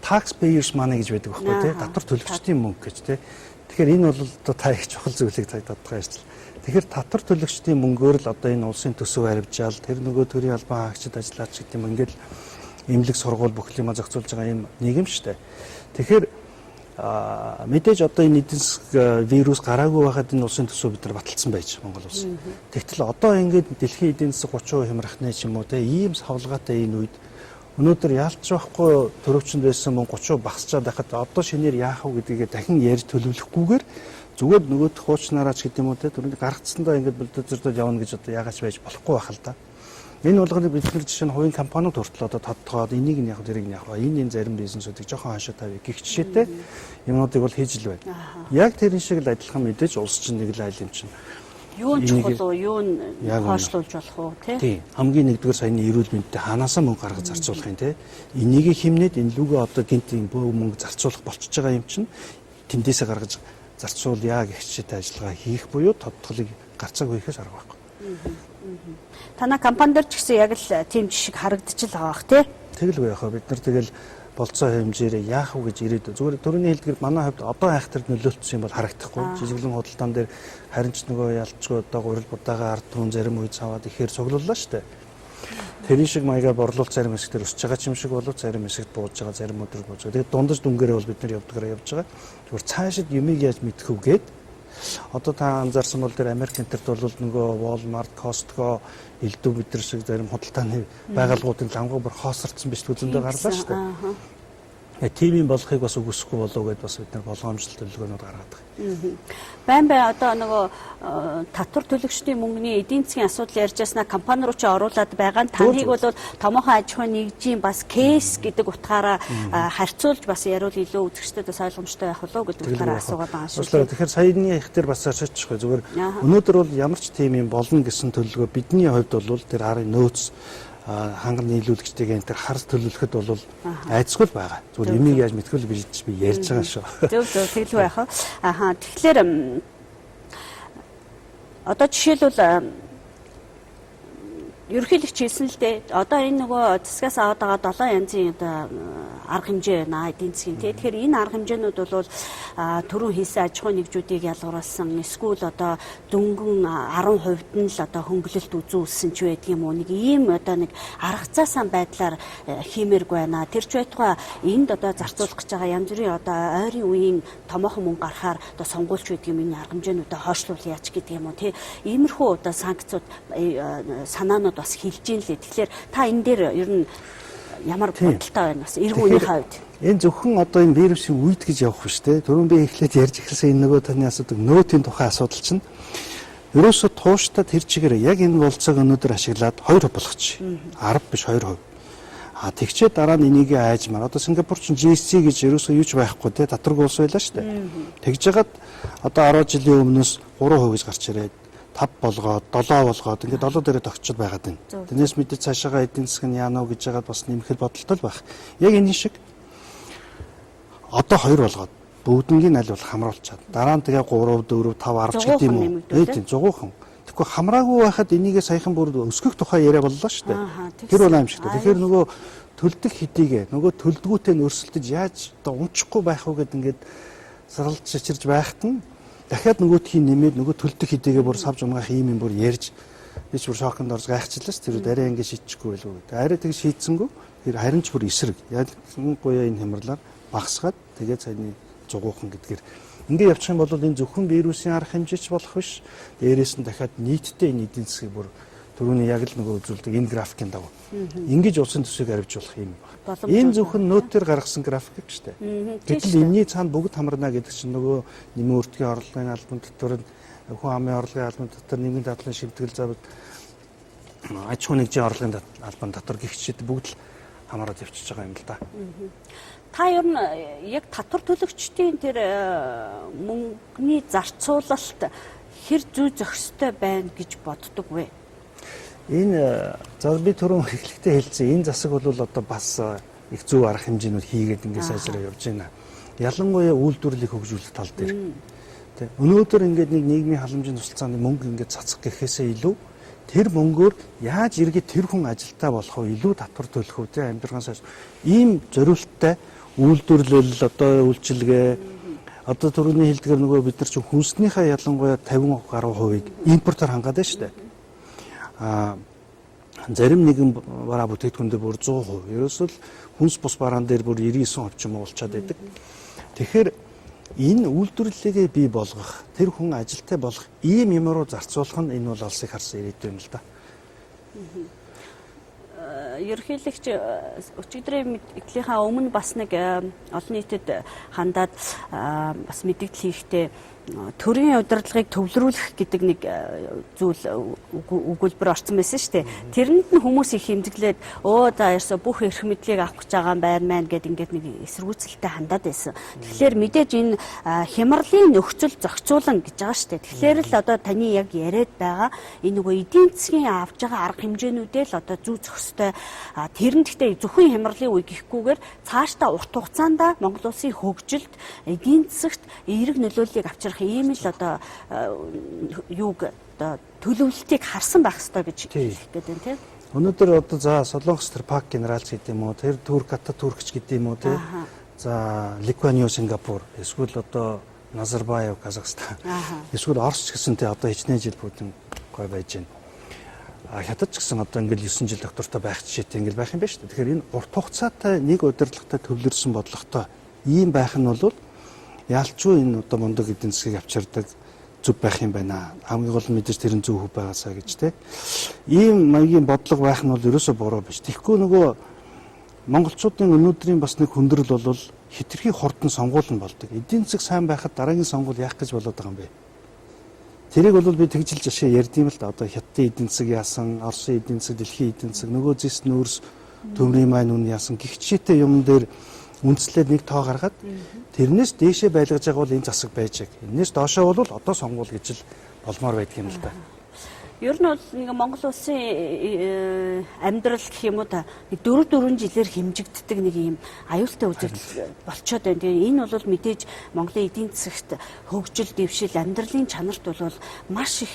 Taxpayers money гэж байдаг байхгүй тий. Татвар төлөгчдийн мөнгө гэж тий. Тэгэхээр энэ бол одоо та их чухал зүйлийг та тодорхой ярьчихлаа. Тэгэхээр татвар төлөгчдийн мөнгөөр л одоо энэ улсын төсөв баривжаал, тэр нөгөө төрийн албан хаагчид ажиллаач гэдэг юм ингээл эмнэлэг, сургууль бүх юма зохицуулж байгаа юм нийгэм шүү дээ. Тэгэхээр мэдээж одоо энэ эдийн засаг вирус гараагүй байхад энэ улсын төсөв бид нар баталсан байж Монгол улс. Тэгтэл одоо ингээд дэлхийн эдийн засаг 30% хямрах нэ ч юм уу те ийм савлгаатай энэ үед өнөөдөр яалч байхгүй төрөвчөнд байсан мөн 30% багасчаад байхад одоо шинээр яах вэ гэдгийг дахин ярьж төлөвлөхгүйгээр зүгээр нөгөөх хуучнараа ч гэдэг юм уу те түрүүний гаргацсандаа ингээд бульдозердод явна гэж одоо яагаад ч байж болохгүй байх л да. Энэ болгоныг бид нар жишээ нь хувийн компаниуд хүртэл одоо тодтогоод энийг нь яг тэрийг нь яг энэ зарим бизнесүүдийг жоохон хашаа тавья гих жишээтэй юмнуудыг бол хийж л байна. Яг тэрэн шиг л адилхан мэдээж улс чинь нэг л айл юм чинь. Юу нь чухал уу, юу нь хойшлуулж болох уу тий? Тий. Хамгийн нэгдүгээр саяны эрүүл мэндтэй ханаасаа мөнгө гаргаж зарцуулах юм тий. Энийг хэмнээд энэ лүгээ одоо гинт юм бөө мөнгө зарцуулах болчихж байгаа юм чинь тэндээсээ гаргаж зарцуулъя гэх жишээтэй ажиллагаа хийх буюу тодтголыг гарцаагүй хийхээс арга байхгүй. Танай компани дээр ч гэсэн яг л тийм жишг харагдчих л байгаа бах тий. Тэгэлгүй яхаа бид нар тэгэл болцоо хэмжээрээ яах вэ гэж ирээд зүгээр түрүүний хэлдгэр манай хувьд одоо айхтар нөлөөлсөн юм бол харагдахгүй. Жижиглэн худалдаан дээр харин ч нөгөө ялцгүй одоо гурил будаага ард түмэн зарим үед саваад ихээр цуглууллаа шүү дээ. Тэрийн шиг маягаар борлуулалт зарим хэсгээр өсөж байгаа юм шиг болов зарим хэсэгт бууж байгаа, зарим өдөр бууж байгаа. Тэгээд дундаж дүнгээрээ бол бид нар явдгаараа явж байгаа. Зүгээр цаашид юмыг яаж мэдэх вэ гээд одоо та анзаарсан бол тэр Америк энтерт бол нөгөө Walmart, Costco, элдв бид нар шиг зарим худалдааны байгууллагуудын лангуу бүр хоосорцсон биш зөндөө гарлаа шүү дээ. Тийм юм болохыг бас үгүйсэхгүй болов гэдээ бас бид нар болгоомжлол төлөвлөгөөнүүд гаргадаг. Байн бай одоо нөгөө татвар төлөгчдийн мөнгөний эдийн засгийн асуудал ярьж байснаа компани руу чи оруулаад байгаа нь таныг бол томоохон аж ахуйн нэгжийн бас кейс гэдэг утгаараа харьцуулж бас яриул илүү үзэгчдэд бас ойлгомжтой байх болов гэдэг утгаараа асуугаад байгаа шүү. Тэгэхээр саяны их дээр бас шаачихгүй зүгээр өнөөдөр бол ямар ч тийм юм болно гэсэн төлөвлөгөө бидний хувьд бол тэр арын нөөц ханган нийлүүлэгчдийг энэ төр харс төлөвлөхөд бол айцгүй л байгаа. Зүгээр эмийг яаж мэдхүүл билж би ярьж байгаа шүү. Зөв зөв тэгэлгүй яах вэ? Аха тэгэхээр одоо жишээлбэл ерөнхийлөгч хэлсэн л дээ. Одоо энэ нөгөө засгаас аваад байгаа 7 янзын одоо арга хэмжээ байна эдийн засгийн тий. Тэгэхээр энэ арга хэмжээнүүд бол түрүүн хийсэн аж ахуйн нэгжүүдийг ялгаруулсан эсвэл одоо дөнгөн 10% нь л одоо хөнгөлөлт үзүүлсэн ч байдаг юм уу. Нэг ийм одоо нэг арга заасан байдлаар хиймээргүй байна. Тэр ч байтугай энд одоо зарцуулах гэж байгаа янз бүрийн одоо ойрын үеийн томоохон мөнгө гарахаар одоо сонгуульч байдаг юм энэ арга хэмжээнүүдээ хойшлуулъя ч гэдэг юм уу тий. Иймэрхүү одоо санкцууд санаанууд бас хилж ийн лээ. Тэгэхээр та энэ дээр ер нь ямар бодолтой байна бас эрг үеийнхээ хувьд? Энэ зөвхөн одоо энэ вирусын үед гэж явах биш те. Түрүүн би эхлээд ярьж эхэлсэн энэ нөгөө таны асуудаг нөөтийн тухай асуудал чинь Ерөөсө тууштай тэр чигээр яг энэ болцоог өнөөдөр ашиглаад 2% болгочих. 10 биш 2%. А тэгчээ дараа нь энийг айжмаар. Одоо Сингапур чинь GSC гэж ерөөсөө юу ч байхгүй те татваргүй улс байлаа шүү дээ. Тэгж жагаад одоо 10 жилийн өмнөөс 3% гэж гарч ирээд 5 болгоод 7 болгоод ингээд 7 дээрээ тогтчод байгаад байна. Тэрнээс мэдээ цаашаага эдийн засаг нь яана уу гэж жагаад бас нэмэхэд бодолтой л байх. Яг энэ шиг одоо 2 болгоод бүгднгийн аль болох хамруулчаад дараа нь тэгээ 3 4 5 10 ч гэдэг юм уу. Тийм 100%. Тэгэхгүй хамраагүй байхад энийгээ саяхан бүр өсгөх тухай яриа боллоо шүү дээ. Тэр бол аимшигтай. Тэгэхээр нөгөө төлдөг хэдийгээ нөгөө төлдгүүтэй нь өрсөлдөж яаж одоо унчихгүй байх уу гэд ингээд саралж чичирж байхад нь дахиад нөгөөдхийн нэмээд нөгөө төлдөг хэдийгээ бүр савж унгаах юм юм бүр ярьж би ч бүр шоконд орж гайхчихлаа ш. Тэр үед арай ингэ шийдчихгүй байлгүй гэдэг. Арай тэг шийдсэнгүү. Тэр харин ч бүр эсрэг. Ялангуяа энэ хямралаар багасгаад тэгээд саяны 100% гэдгээр ингээ явчих юм бол энэ зөвхөн вирусын арга хэмжээч болох биш. Дээрээс нь дахиад нийтдээ энэ эдийн засгийг бүр түрүүний яг л нөгөө үзүүлдэг энэ графикийн дагуу. Ингэж улсын төсвийг аривжуулах юм байна. Энэ зөвхөн нөтөр гаргасан график шүү дээ. Гэтэл энэний цаана бүгд хамарна гэдэг чинь нөгөө нэмэн үрдгийн орлогын албан дотор, хүн амын орлогын албан дотор, нийгмийн дадлын шимтгэл зав, аж ахуйн нэгжийн орлогын албан дотор гих чид бүгд л хамаарат явчихж байгаа юм л да. Та ер нь яг татвар төлөгчдийн тэр мөнгөний зарцуулалт хэр зүй зохистой байна гэж боддог вэ? Энэ за би түрүүн эхлэхдээ хэлсэн энэ засаг бол одоо бас их зөв арга хэмжээнүүд хийгээд ингээд сайжраа явж байна. Ялангуяа үйлдвэрлэлийг хөгжүүлэх тал дээр. Тэ өнөөдөр ингээд нэг нийгмийн халамжийн тусалцааны мөнгө ингээд цацах гэхээсээ илүү тэр мөнгөөр яаж эргээд тэр хүн ажилтаа болох вэ? Илүү татвар төлөх үү? Тэ амьдралын сайж ийм зориулттай үйлдвэрлэл одоо үйлчилгээ одоо түрүүний хэлдгээр нөгөө бид нар чинь хүнснийхээ ялангуяа 50 гаруй хувийг импортоор хангаад байна шүү дээ. А зарим нэгэн бараа бүтээгдэхүүн дээр бүр 100%. Ерөөсөө л хүнс бус бараан дээр бүр 99% ч юм уу болчиход байдаг. Тэгэхээр энэ үйлдвэрлэлээ бий болгох, тэр хүн ажилтай болох ийм юм руу зарцуулах нь энэ бол улсыг харсан ирээдүй юм л да. Ерөнхийлөгч өчигдрийн мэдлийнхаа өмнө бас нэг олон нийтэд хандаад бас мэдээлэл хийхдээ төрийн удирдлагыг төвлөрүүлэх гэдэг нэг зүйл өгүүлбэр орсон байсан шүү дээ. Тэрэнд нь хүмүүс их хэмжиглээд өө за ерөөсө бүх эрх мэдлийг авах гэж байгаа юм байна мэн гэд ингээд нэг эсэргүүцэлтэй хандаад байсан. Тэгэхээр мэдээж энэ хямралын нөхцөл зохицуулан гэж байгаа шүү дээ. Тэгэхээр л одоо таны яг яриад байгаа энэ нөгөө эдийн засгийн авж байгаа арга хэмжээнүүдээ л одоо зүй зохистой тэр нь гэхдээ зөвхөн хямралын үе гэхгүйгээр цаашдаа урт хугацаанд Монгол улсын хөгжилд эдийн засагт эерэг нөлөөллийг авчрах ийм л одоо юуг одоо төлөвлөлтийг харсан байх ёстой гэж хэлэх гээд байна тийм. Өнөөдөр одоо за Солонгос тэр Пак генералч гэдэг юм уу, тэр Турк Ататүркч гэдэг юм уу тийм. За Ли Куан Ю Сингапур, эсвэл одоо Назарбаев Казахстан. Эсвэл Орос ч гэсэн тийм одоо хичнээн жил Путин гой байж байна. А хятад ч гэсэн одоо ингээл 9 жил доктортой байх жишээтэй ингээл байх юм байна шүү дээ. Тэгэхээр энэ урт хугацаатай нэг удирдлагатай төвлөрсөн бодлоготой ийм байх нь бол ялчгүй энэ одоо мундаг эдийн засгийг авчирдаг зүг байх юм байна. Хамгийн гол нь мэдээж тэр нь зөв хөв байгаасаа гэж те. Ийм маягийн бодлого байх нь бол ерөөсөө буруу биш. Тэгэхгүй нөгөө монголчуудын өнөөдрийн бас нэг хүндрэл бол хитрхи хурдан сонгуул нь болдог. Эдийн засаг сайн байхад дараагийн сонгуул яах гэж болоод байгаа юм бэ? Тэрийг бол би тэгжилж ашиг ярьд юм л да. Одоо Хятадын эдийн засаг яасан, Оросын эдийн засаг, дэлхийн эдийн засаг, нөгөө зэс нүүрс, төмрийн майн үн яасан гих жишээтэй юм дээр үндслээд нэг тоо гаргаад тэрнээс дээшээ байлгаж байгаа бол энэ засаг байж яг. Энээс доошоо бол одоо сонгуул гэж л болмоор байдаг юм л да. Ер нь бол нэг Монгол улсын амьдрал гэх юм уу та нэг 4 жилээр хэмжигддэг нэг юм аюултай үзэгдэл болчоод байна. Тэгээ энэ бол мэдээж Монголын эдийн засагт хөгжил, дэвшил, амьдралын чанарт бол маш их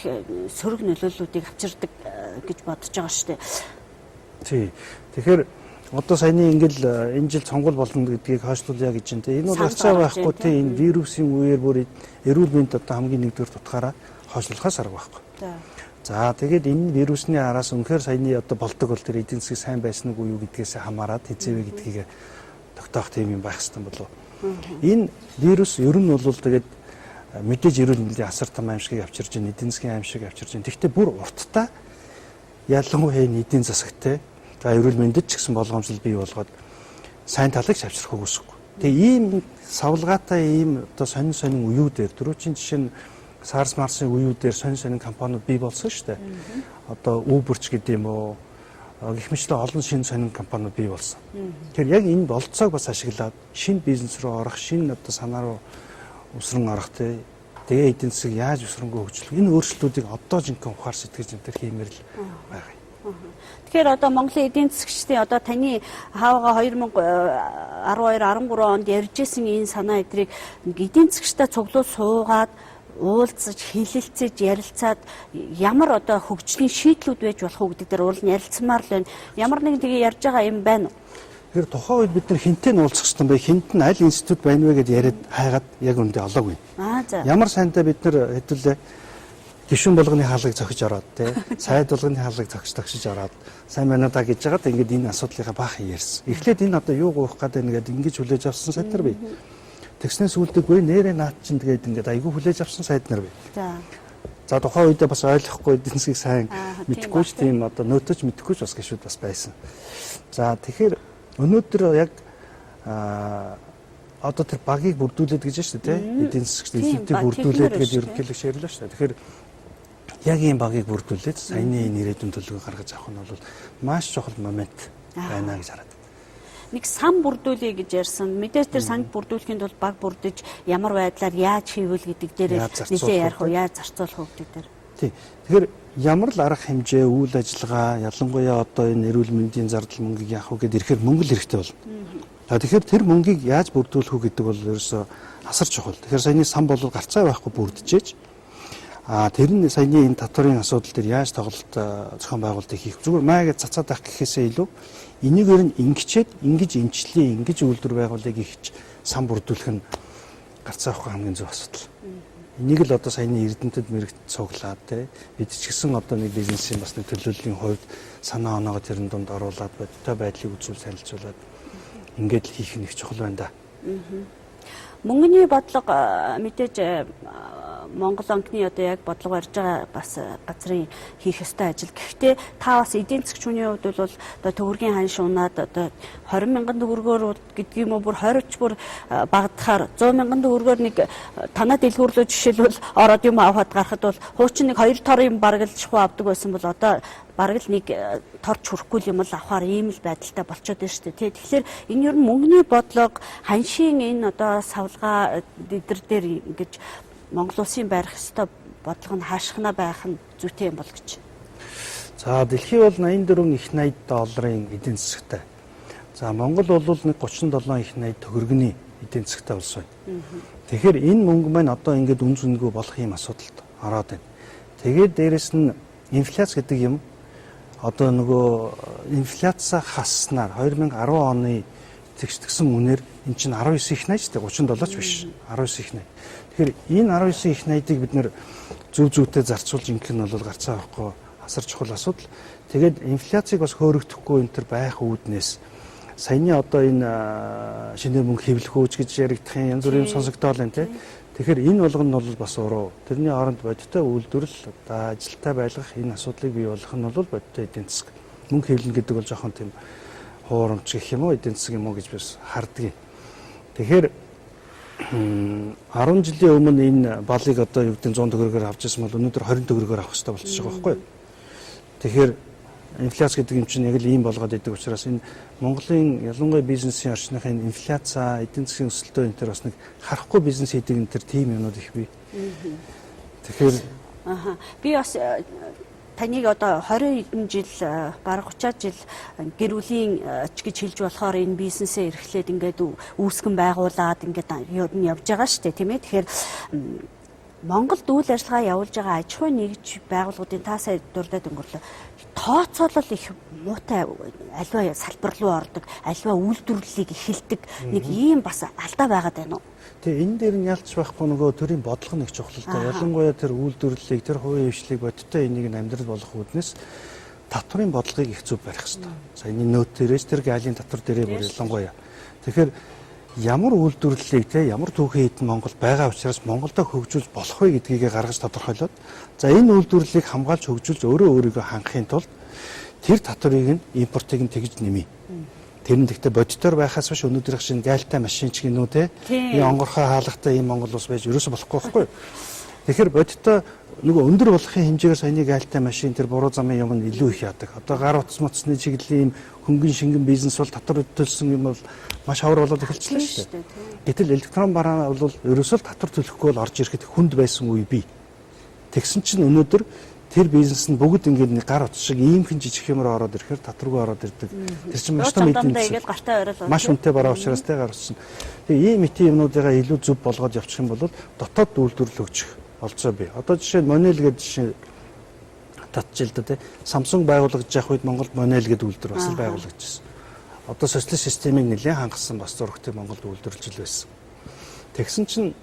сөрөг нөлөөллүүдийг авчирдаг гэж бодож байгаа шүү дээ. Тий. Тэгэхээр одоо саяны ингээл энэ жил сонгуул болно гэдгийг хойшлуулъя гэж байна те. Энэ бол гарцаа байхгүй те. Энэ вирусын үеэр бүр эрүүл мэнд одоо хамгийн нэгдүгээр тутгаараа хойшлуулахаас арга байхгүй. За тэгээд энэ вирусны араас үнэхээр саяны одоо болдог бол тэр эдийн засгийг сайн байсан уу юу гэдгээс хамаарат хизээвэ гэдгийг тогтоох тийм юм байх хэрэгтэй болов. Энэ вирус ер нь бол тэгээд мэдээж эрүүл мэндийн асар том аимшигыг авчирж байна, эдийн засгийн аимшиг авчирж байна. Тэгэхдээ бүр урттаа ялангуяа энэ эдийн засагтай за эрүүл мэндэд ч гэсэн болгоомжлол бий болгоод сайн талыг ч авчрах үгүйсэхгүй. Тэгээ ийм савлгаатай ийм одоо сонин сонин үеүүдээр түрүүчийн жишээ нь SARS Mars-ын үеүүдээр сонин сонин компаниуд бий болсон шүү дээ. Одоо Uber ч гэдэг юм уу, гэх мэтлээ олон шинэ сонин компаниуд бий болсон. Тэгэхээр яг энэ болцоог бас ашиглаад шинэ бизнес рүү орох, шинэ одоо санаа руу өсрөн орох те. Тэгээ эдийн засаг яаж өсрөнгөө хөгжүүлэх энэ өөрчлөлтүүдийг одоо жинхэнэ ухаар сэтгэж энэ төр хиймээр л байгаа юм. Тэгэхээр одоо Монголын эдийн засгчдын одоо таны хаавга 2012 13 онд ярьжсэн энэ санаа эдрийг эдийн засгчдаа цуглуул суугаад уулзаж, хилэлцэж, ярилцаад ямар одоо хөгжлийн шийдлүүд байж болох уу гэдэг дээр уул нь ярилцмаар л байна. Ямар нэгэн тэгээ ярьж байгаа юм байна уу? Тэгэхээр тухайн үед бид нар хинтээ нь уулзах хэрэгтэй бэ? Хинт нь аль институт байна вэ гэдээ яриад хайгаад яг үндэ олоогүй. Аа за. Ямар сайнтай бид нар хэдүүлээ гишүүн болгоны хаалгыг зохиж ороод те сайд болгоны хаалгыг зохиж тогшиж ороод сайн байна да гэж жагаад ингээд энэ асуудлынхаа баахан ярьсан. Эхлээд энэ одоо юу гуйх гээд байна гэдээ ингэж хүлээж авсан сайд нар бий. Тэгснээс үлдэггүй нэрээ наад чинь тэгээд ингээд айгүй хүлээж авсан сайд нар бий. За. За тухайн үедээ бас ойлгохгүй эдийн засгийг сайн Аа, тийм мэдэхгүй ч баг, тийм одоо нөөтөж мэдэхгүй ч бас гişүүд бас байсан. За тэгэхээр өнөөдөр яг одоо тэр багийг бүрдүүлээд гэж байна шүү дээ тий. Эдийн засгч Тийм, институтыг баг бүрдүүлээд технэр гэж шүү дээ. ерөнхийлөгч ярьлаа шүү дээ. Тэгэхээр яг ийм багийг бүрдүүлээд саяны энэ ирээдүйн төлөвийг гаргаж авах нь бол маш чухал момент байна гэж хараад. Нэг сан бүрдүүлье гэж ярьсан. Мэдээж тэр санг бүрдүүлэхийн тулд баг бүрдэж ямар байдлаар яаж хийвэл гэдэг дээр Яаж зарцуулах нэлээд вэ? ярих уу, яаж зарцуулах уу гэдэг дээр. Тий. Тэгэхээр ямар л арга хэмжээ, үйл ажиллагаа, ялангуяа одоо энэ эрүүл мэндийн зардал мөнгийг яах вэ гэдээ ирэхээр мөнгө л хэрэгтэй болно. За тэгэхээр тэр мөнгийг яаж бүрдүүлэх үү гэдэг бол ерөөсөө асар чухал. Тэгэхээр саяны сан бол гарцаа байхгүй бүрджээж тэр нь саяны энэ татварын асуудал дээр яаж тоглолт зохион байгуулалтыг хийх зүгээр маа гэж цацаад байх гэхээсээ илүү энийг ер нь ингэчээд ингэж эмчлээ, ингэж үйлдвэр байгуулъя гихч сан бүрдүүлэх нь гарцаа авах хамгийн зөв асуудал. Энийг л одоо саяны эрдэмтэд мэрэгт цуглаад те бид ч гэсэн одоо нэг бизнесийн бас нэг төлөөллийн хувьд санаа оноогоо тэрэн дунд оруулаад бодиттой байдлыг үзүүл танилцуулаад ингээд л хийх нь их чухал байна да. Мөнгөний бодлого мэдээж Монгол банкны одоо яг бодлого барьж байгаа бас газрын хийх ёстой ажил. Гэхдээ та бас эдийн засгч хүний хувьд бол одоо төгрөгийн ханш унаад одоо 20 мянган төгрөгөөр гэдэг юм уу бүр 20 ч бүр багадахаар 100 мянган төгрөгөөр нэг танаа дэлгүүрлөө жишээлбэл ороод юм авахад гарахад бол хуучин нэг 2 тор юм бараг л шахуу авдаг байсан бол одоо бараг л нэг торч хүрэхгүй юм л авахар ийм л байдалтай болчиход байна шүү дээ. Тэ. Тэгэхээр энэ ер нь мөнгөний бодлого ханшийн энэ одоо савлгаа эдэр дээр ингэж Монгол улсын барих ёстой бодлого нь хаашхна байх нь зүйтэй юм бол гэж. За дэлхий бол 84 их 80 долларын эдийн засагтай. За Монгол бол нэг 37 их 80 төгрөгний эдийн засагтай улс байна. Тэгэхээр энэ мөнгө маань одоо ингээд үн цэнгүй болох юм асуудалд ороод байна. Тэгээд дээрэс нь инфляц гэдэг юм одоо нөгөө инфляц хаснаар 2010 оны тэгшдгсэн үнээр эн чинь 19 их 80 ч 37 ч биш 19 их 80. Тэгэхээр энэ 19 их 80-ыг бид нэр зөв зөвтэй зарцуулж ингэх нь бол гарцаа авахгүй асар чухал асуудал. Тэгээд инфляцийг бас хөөрөгдөхгүй энэ төр байх үүднээс саяны одоо энэ шинээр мөнгө хэвлэх үүч гэж яригдах юм янз бүрийн сонсогдоол байна те. Тэгэхээр энэ болгоно нь бол бас уруу. Тэрний оронд бодиттой үйлдвэрлэл одоо ажилтаа байлгах энэ асуудлыг бий болгох нь бол бодиттой эдийн засаг. Мөнгө хэвлэнэ гэдэг бол жоохон тийм хуурамч гэх юм уу эдийн засаг юм уу гэж бас хардгийг. Тэгэхээр 10 жилийн өмнө энэ балыг одоо юу гэдэг нь 100 төгрөгөөр авч ирсэн бол өнөөдөр 20 төгрөгөөр авах хэрэгтэй болчихж байгаа байхгүй юу? Тэгэхээр инфляц гэдэг юм чинь яг л ийм болгоод идэг учраас энэ Монголын ялангуяа бизнесийн орчныхын инфляц, эдийн засгийн өсөлтөө энэ төр бас нэг харахгүй бизнес хийдэг энэ төр тийм юмнууд их бий. Тэгэхээр Аха. Би бас таныг одоо 20 хэдэн жил бараг 30 жил гэр бүлийн ч гэж хэлж болохоор энэ бизнесээ эрхлээд ингээд үүсгэн байгуулад ингээд ер нь явж байгаа шүү дээ, тийм ээ. Тэгэхээр Монголд үйл ажиллагаа явуулж байгаа аж ахуйн нэгж байгууллагуудын та сая дурдаад өнгөрлөө. Тооцоолол их муутай альва салбар руу ордог, альва үйлдвэрлэлийг эхэлдэг нэг ийм бас алдаа байгаад байна уу? Тий, энэ дээр нь ялч байхгүй нөгөө төрийн бодлого нэг чухал л да. Ялангуяа тэр үйлдвэрлэлийг, тэр хувийн хвшлийг бодиттой энийг нь амьдрал болгох үүднээс татварын бодлогыг их зөв барих хэрэгтэй. Саяны нөт дээрээс тэр галийн татвар дээрээ бүр ялангуяа. Тэгэхээр ямар үйлдвэрлэлийг те ямар түүхийн эд Монгол байгаа учраас Монголдо хөгжүүлж болох вэ гэдгийг гаргаж тодорхойлоод за энэ үйлдвэрлэлийг хамгаалж хөгжүүлж өөрөө өөрийгөө хангахын тулд тэр татварыг нь импортыг нь тэгж нэмье. Тэр нь тэгтээ бодитоор байхаас биш өнөөдрийнх шинэ гайлтай машин ч гинүү те ийм онгорхой хаалгатай ийм Монгол улс байж ерөөсө болохгүй байхгүй юу? Тэгэхээр бодиттой нөгөө өндөр болохын хэмжээгээр саяны гайлтай машин тэр буруу замын юм нь илүү их яадаг. Одоо гар утас муцсны чиглэлийн юм хөнгөн шингэн бизнес бол татвар төлсөн юм бол маш ховор болоод эхэлчихлээ шүү дээ. Гэтэл электрон бараа бол ерөөсөө л татвар төлөхгүй бол орж ирэхэд хүнд байсан үе бий. Тэгсэн чинь өнөөдөр тэр бизнес нь бүгд ингээд нэг гар утас шиг иймхэн жижиг юмраа ороод ирэхээр татваргүй ороод ирдэг. Тэр чинь маш том эдийн засаг. Маш үнэтэй бараа учраас тэ гар утас нь. Тэгээ ийм эти юмнуудыгаа илүү зөв болгоод явчих юм бол дотоод үйлдвэрлэл хөгжих олцоо бий. Одоо жишээ нь Monel гэдэг жишээ татчих л да тий. Samsung байгуулагдаж явах үед Монголд Monel гэдэг үйлдвэр бас л байгуулагдчихсан. Одоо социалист системийг нэлээд хангасан бас зурагтай Монголд үйлдвэрлэж л байсан. Тэгсэн чинь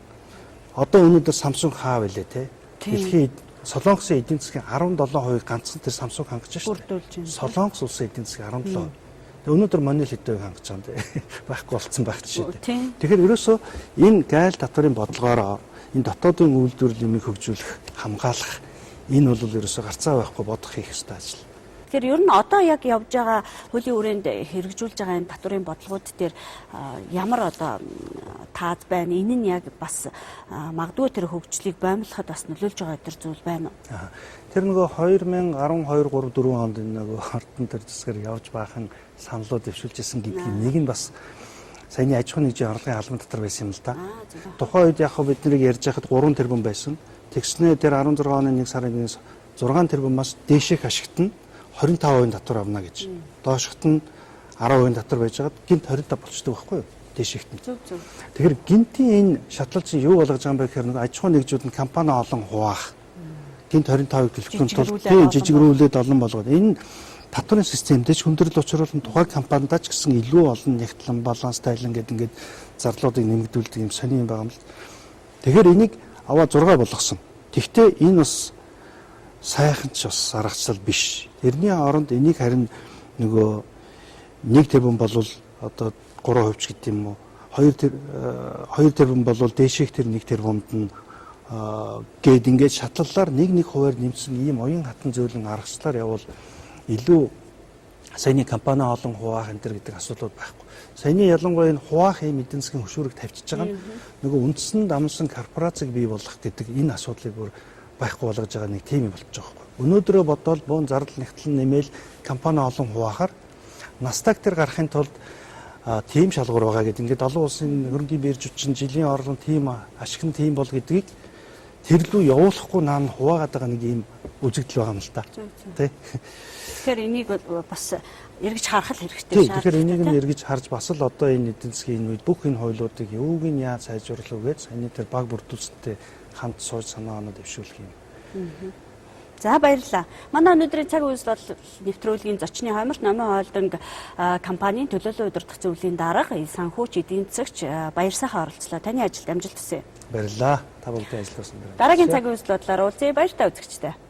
одоо өнөөдөр Samsung хаа вэлээ тий. Дэлхийн Солонгосын эдийн засгийн 17% ганцхан тэр Samsung хангаж шүү дээ. Солонгос улсын эдийн засгийн 17%. Тэгээ өнөөдөр Monel хэдэн хангаж байгаа юм бэ? Байхгүй болцсон байх жишээ. Тэгэхээр ерөөсөө энэ гайл татварын бодлогоороо энэ дотоодын үйлдвэрлэл юмыг хөгжүүлэх, хамгаалах энэ бол ерөөсөө гарцаа байхгүй бодох хийх ёстой ажил. Тэгэхээр ер нь одоо яг явж байгаа хуулийн хүрээнд хэрэгжүүлж байгаа энэ татварын бодлогууд дээр ямар одоо тааз байна? Энэ нь яг бас магадгүй тэр хөгжлийг боомлоход бас нөлөөлж байгаа тэр зүйл байна уу? Тэр нөгөө 2012 3 4 онд энэ нөгөө Ардын төр засгаар явж баахан саналууд дэвшүүлжсэн гэдгийг нэг нь бас саяны аж ахуйн нэгжийн орлогын албан дотор байсан юм л да. Тухайн үед яг бид нарыг ярьж байхад 3 тэрбум байсан. Тэгснээ тэр 16 оны 1 сарын 1-ээс 6 тэрбумаас дээших ашигт нь 25% татвар авна гэж. Доошхот нь 10% татвар байжгаад гинт 25 болчдөг байхгүй юу? Дээшихт нь. Зөв зөв. Тэгэхээр гинтийн энэ шатлал чинь юу болгож байгаа юм бэ гэхээр нэг аж ахуйн нэгжүүд нь компани олон хуваах. Гинт 25-ыг төлөхгүй тулд тийм жижигрүүлээд олон болгоод энэ татварын системдээ ч хүндрэл учруулан тухайн компанидаа ч гэсэн илүү олон нягтлан баланс тайлан гэдэг ингээд зарлуудыг нэмэгдүүлдэг юм сони юм байгаа юм л. Тэгэхээр энийг аваа 6 болгосон. Тэгвэл энэ бас сайхан ч бас аргачлал биш. Тэрний оронд энийг харин нөгөө 1 тэрбум болвол одоо 3% ч гэдэг юм уу? 2 тэрбум болвол дээших тэр 1 тэрбумд нь гээд ингээд шатлалаар нэг хувиар нэмсэн ийм оюун хатан зөөлөн аргачлалаар явбал илүү саяны компани олон хуваах энэ төр гэдэг асуудлууд байхгүй. Саяны ялангуяа энэ хуваах ийм эдийн засгийн хөшүүрэг тавьчихж байгаа нь нөгөө үндсэн дамсан корпорацийг бий болгох гэдэг энэ асуудлыг бүр байхгүй болгож байгаа нэг тийм юм болчих жоох байхгүй. Өнөөдрөө бодвол бөөн зардал нэгтлэн нэмээл компани олон хуваахаар Nasdaq дээр гарахын тулд тийм шалгуур байгаа гэдэг ингээд олон улсын хөрөнгийн биржүүд чинь жилийн орлого тийм ашиг нь тийм бол гэдгийг тэр лүү явуулахгүй наан хуваагаад байгаа нэг ийм үзэгдэл байгаа юм л та. Тэ. Тэгэхээр энийг бас эргэж харах хэрэгтэй шаардлага. Тэгэхээр энийг нь эргэж харж бас л одоо энэ эдийн засгийн энэ үед бүх энэ хуйлуудыг юуг нь яаж сайжруулах вэ гэж саяны тэр баг бүрдүүлсэнтэй хамт сууж санаа оноо дэвшүүлэх юм. За баярлалаа. Манай өнөөдрийн цаг үйл бол нэвтрүүлгийн зочны хойморт Номын хоолдонг компанийн төлөөлөн удирдах зөвлөлийн дарга санхүүч эдийн засагч Баярсайхан оролцлоо. Таны ажилд амжилт хүсье. Баярлалаа. Та бүхэндээ ажилласан. Дараагийн цаг үйл бодлоор уулзъя. Баяртай үзэгчдээ.